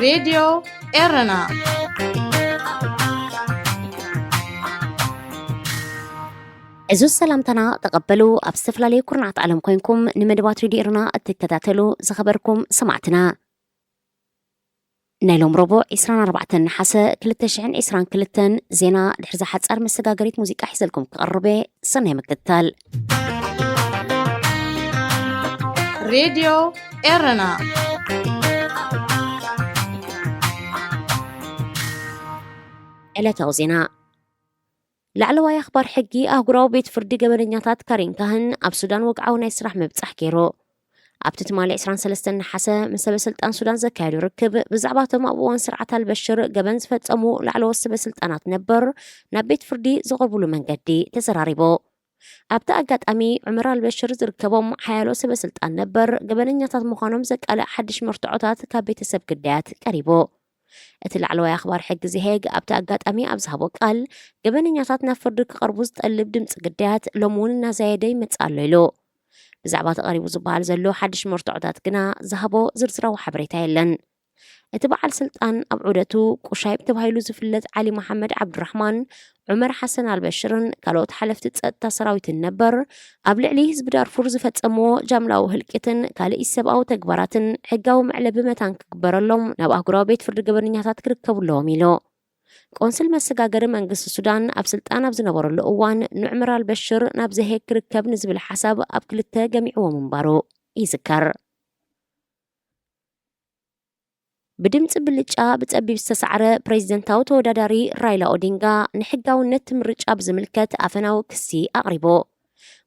ሬድዮ ኤረና። ዕዙዝ ሰላምታና ተቐበሉ። ኣብ ዝተፈላለዩ ኩርናዓት ዓለም ኮይንኩም ንመደባት ሬድዮ ኤረና እትከታተሉ ዝኸበርኩም ሰማዕትና፣ ናይ ሎም ረቡዕ ዕስራን ኣርባዕተን ነሓሰ ክልተ ሽሕን ዕስራን ክልተን ዜና ድሕሪ ዝሓጻር መሰጋገሪት ሙዚቃ ሒዘልኩም ክቐርብ እየ። ሰናይ ምክትታል። ሬድዮ ኤረና። ዕለታዊ ዜና። ላዕለዋይ ኣኽባር ሕጊ ኣህጉራዊ ቤት ፍርዲ ገበነኛታት ካሪን ካህን ኣብ ሱዳን ወግዓዊ ናይ ስራሕ ምብጻሕ ገይሩ። ኣብቲ ትማሊ ዕስራን ሰለስተን ነሓሰ ምስ ሰበ ስልጣን ሱዳን ዘካየዱ ርክብ፣ ብዛዕባ እቶም ኣብ እዋን ስርዓት ኣልበሽር ገበን ዝፈጸሙ ላዕለዎት ሰበ ስልጣናት ነበር ናብ ቤት ፍርዲ ዝቐርብሉ መንገዲ ተዘራሪቡ። ኣብቲ ኣጋጣሚ፣ ዑመር ኣልበሽር ዝርከቦም ሓያሎ ሰበ ስልጣን ነበር ገበነኛታት ምዃኖም ዘቃልዕ ሓድሽ መርትዖታት ካብ ቤተሰብ ግዳያት ቀሪቡ። እቲ ላዕለዋይ ኣኽባር ሕጊ ዘሄግ ኣብቲ ኣጋጣሚ ኣብ ዝሃቦ ቃል፣ ገበነኛታት ናብ ፍርዲ ክቐርቡ ዝጠልብ ድምጺ ግዳያት ሎሚ እውን እናዛየደ ይመጽእ ኣሎ ኢሉ። ብዛዕባ ተቐሪቡ ዝበሃል ዘሎ ሓድሽ መርትዖታት ግና ዝሃቦ ዝርዝራዊ ሓበሬታ የለን። እቲ በዓል ስልጣን ኣብ ዑደቱ ቁሻይብ ተባሂሉ ዝፍለጥ ዓሊ መሓመድ ዓብዱራሕማን፣ ዑመር ሓሰን ኣልበሽርን ካልኦት ሓለፍቲ ጸጥታ ሰራዊትን ነበር ኣብ ልዕሊ ህዝቢ ዳርፉር ዝፈጸምዎ ጃምላዊ ህልቂትን ካልእ ሰብኣዊ ተግባራትን ሕጋዊ መዕለቢ መታን ክግበረሎም ናብ ኣህጉራዊ ቤት ፍርዲ ገበነኛታት ክርከቡ ኣለዎም ኢሉ። ቆንስል መሰጋገሪ መንግስቲ ሱዳን ኣብ ስልጣን ኣብ ዝነበረሉ እዋን ንዑመር ኣልበሽር ናብ ዘሄግ ክርከብ ንዝብል ሓሳብ ኣብ ክልተ ገሚዕዎ ምንባሩ ይዝከር። ብድምፂ ብልጫ ብፀቢብ ዝተሳዕረ ፕሬዝደንታዊ ተወዳዳሪ ራይላ ኦዲንጋ ንሕጋውነት እቲ ምርጫ ብዝምልከት ኣፈናዊ ክሲ ኣቕሪቡ።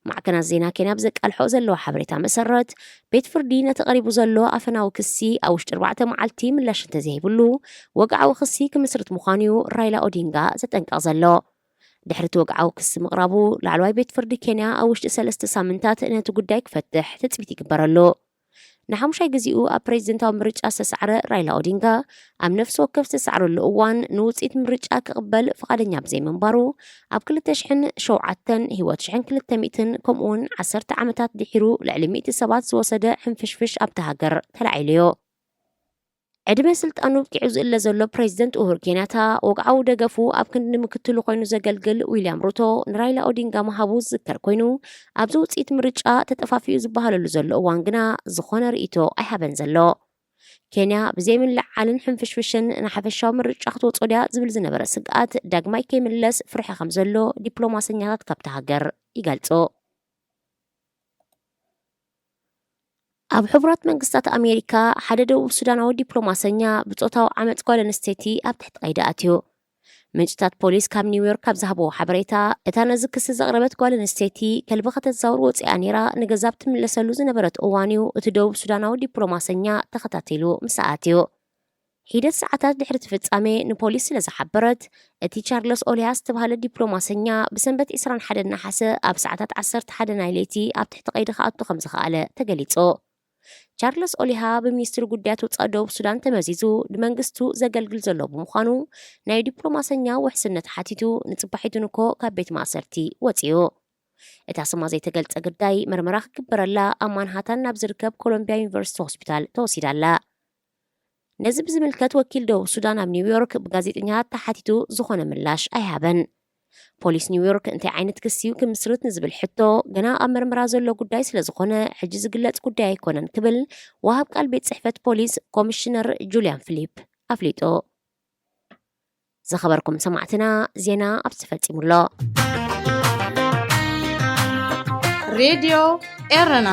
ማዕከናት ዜና ኬንያ ብዘቃልሖ ዘለዎ ሓበሬታ መሰረት፣ ቤት ፍርዲ ነቲ ቀሪቡ ዘሎ ኣፈናዊ ክሲ ኣብ ውሽጢ ኣርባዕተ መዓልቲ ምላሽ እንተዘይብሉ፣ ወግዓዊ ክሲ ክምስርት ምዃኑ እዩ ራይላ ኦዲንጋ ዘጠንቀቕ ዘሎ። ድሕሪ እቲ ወግዓዊ ክሲ ምቕራቡ፣ ላዕለዋይ ቤት ፍርዲ ኬንያ ኣብ ውሽጢ ሰለስተ ሳምንታት ነቲ ጉዳይ ክፈትሕ ትጽቢት ይግበረሉ። ንሓሙሻይ ግዜኡ ኣብ ፕሬዝደንታዊ ምርጫ ዝተሳዕረ ራይላ ኦዲንጋ፣ ኣብ ነፍሲ ወከፍ ዝተሳዕረሉ እዋን ንውጽኢት ምርጫ ክቕበል ፍቓደኛ ብዘይምንባሩ፣ ኣብ ክልተ ሽሕን ሸውዓተን ህይወት ሽሕን ክልተ ሚእትን ከምኡውን ዓሰርተ ዓመታት ድሒሩ ልዕሊ ሚእቲ ሰባት ዝወሰደ ሕንፍሽፍሽ ኣብታ ሃገር ተላዒሉ እዩ። ዕድመ ስልጣኑ ኣብቂዑ ዝእለ ዘሎ ፕሬዝደንት ኡሁር ኬንያታ፣ ወግዓዊ ደገፉ ኣብ ክንዲ ምክትሉ ኮይኑ ዘገልግል ዊልያም ሩቶ ንራይላ ኦዲንጋ ምሃቡ ዝዝከር ኮይኑ፣ ኣብዚ ውጽኢት ምርጫ ተጠፋፊኡ ዝበሃለሉ ዘሎ እዋን ግና ዝኾነ ርእይቶ ኣይሃበን ዘሎ። ኬንያ ብዘይ ምልዕዓልን ሕንፍሽፍሽን ንሓፈሻዊ ምርጫ ክትወጾ ድያ ዝብል ዝነበረ ስግኣት ዳግማይ ከይምለስ ፍርሒ ከም ዘሎ ዲፕሎማሰኛታት ካብታ ሃገር ይገልጹ። ኣብ ሕቡራት መንግስታት ኣሜሪካ ሓደ ደቡብ ሱዳናዊ ዲፕሎማሰኛ ብጾታዊ ዓመጽ ጓል ኣንስተይቲ ኣብ ትሕቲ ቀይዲ ኣትዩ። ምንጭታት ፖሊስ ካብ ኒውዮርክ ኣብ ዝሃብዎ ሓበሬታ፣ እታ ነዚ ክሲ ዘቕረበት ጓል ኣንስተይቲ ከልቢ ከተዛውር ወጺኣ ነይራ፣ ንገዛ ኣብ ትምለሰሉ ዝነበረት እዋን እዩ እቲ ደቡብ ሱዳናዊ ዲፕሎማሰኛ ተኸታቲሉ ምስ ኣትዩ። ሒደት ሰዓታት ድሕሪ እቲ ፍጻሜ ንፖሊስ ስለ ዝሓበረት፣ እቲ ቻርለስ ኦሊያ ዝተባህለ ዲፕሎማሰኛ ብሰንበት ዕስራን ሓደን ነሓሰ ኣብ ሰዓታት ዓሰርተ ሓደ ናይ ለይቲ ኣብ ትሕቲ ቀይዲ ክኣቱ ከም ዝኸኣለ ተገሊጹ። ቻርለስ ኦሊሃ ብሚኒስትሪ ጉዳያት ወጻኢ ደቡብ ሱዳን ተመዚዙ ንመንግስቱ ዘገልግል ዘሎ ብምዃኑ፣ ናይ ዲፕሎማሰኛ ውሕስነት ሓቲቱ ንጽባሒቱ ንኮ ካብ ቤት ማእሰርቲ ወጺኡ። እታ ስማ ዘይተገልጸ ግዳይ መርመራ ክግበረላ ኣብ ማንሃታን ናብ ዝርከብ ኮሎምቢያ ዩኒቨርሲቲ ሆስፒታል ተወሲዳ ኣላ። ነዚ ብዝምልከት ወኪል ደቡብ ሱዳን ኣብ ኒውዮርክ ብጋዜጠኛታት ተሓቲቱ ዝኾነ ምላሽ ኣይሃበን። ፖሊስ ኒውዮርክ እንታይ ዓይነት ክሲ እዩ ክምስርት ንዝብል ሕቶ፣ ገና ኣብ መርመራ ዘሎ ጉዳይ ስለ ዝኾነ ሕጂ ዝግለጽ ጉዳይ ኣይኮነን ክብል ወሃብ ቃል ቤት ጽሕፈት ፖሊስ ኮሚሽነር ጁልያን ፊሊፕ ኣፍሊጡ። ዝኸበርኩም ሰማዕትና፣ ዜና ኣብዚ ተፈጺሙ ኣሎ። ሬድዮ ኤረና።